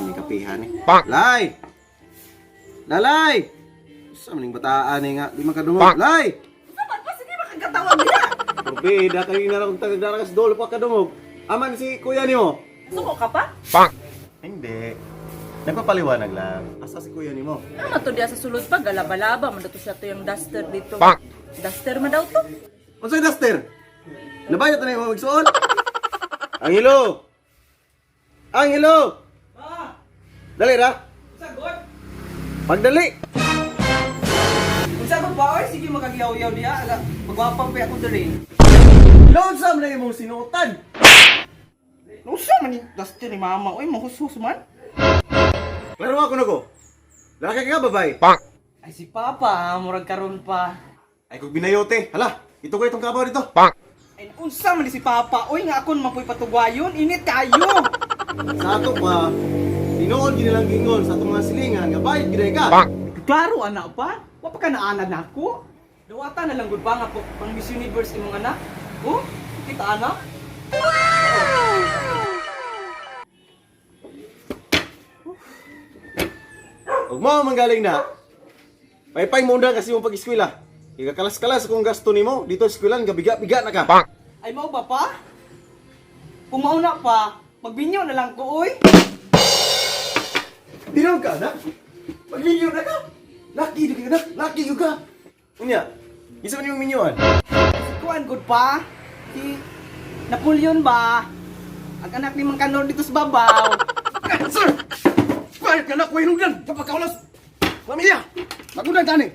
Sam ni kapihan ni. Lay! Lalay! Sa maning bataan ni nga, di man kadungog. Lay! Saman pa sige makagkatawag niya. Porbida kayo na lang tagagdaragas dolo pa kadungog. Aman si kuya nimo. Suko ka pa? Hindi. Nagpapaliwanag lang. Asa si kuya nimo? Ano to diya sa sulod pa galaba-laba man daw to siya to yung duster dito. Duster man daw to. Unsay duster? Nabayot na imo magsuon? Angelo! Angelo! Dali ra. Sagot! Pagdali. Unsa ko ba oy? Sige makagyaw-yaw diha. Aga, magwapang pa ako diri. Naunsa man na imong sinuotan? Unsa man ni duster ni mama oy, mahushus man. Klaro ako na ko. Lalaki ka babae? Ay si papa, murag karon pa. Ay kung binayote. Hala, ito ko itong kabaw dito. Ay unsa man ni si papa oy nga akon man po'y patugwayon, init kayo. Sa ato pa, tinuod ginilang gingon sa atong mga silingan nga bayad gid ka. Klaro anak pa. Wa pa ka naanad nako. Dawata na lang gud ba nga po, pang Miss Universe imong anak? Oh, kita anak. Ug mao manggaling na. Paypay mo undang kasi mong pag-eskwela. Ikakalas-kalas kung gasto nimo dito sa eskwelahan gabiga-biga na ka. Ay mao ba pa? Kung mauna pa, magbinyo na lang ko oy. Tinawag ka na? Maglinyo na ka? Lucky di ka na? Lucky yun ka? Unya, isa man yung minyuan? Si Kuan gud pa. Si Napoleon ba? Ang anak ni Mang Kanor dito sa babaw. Sir! Bakit ka na? Kuya nungdan! Kapag kaulas! Pamilya! Magundang tani!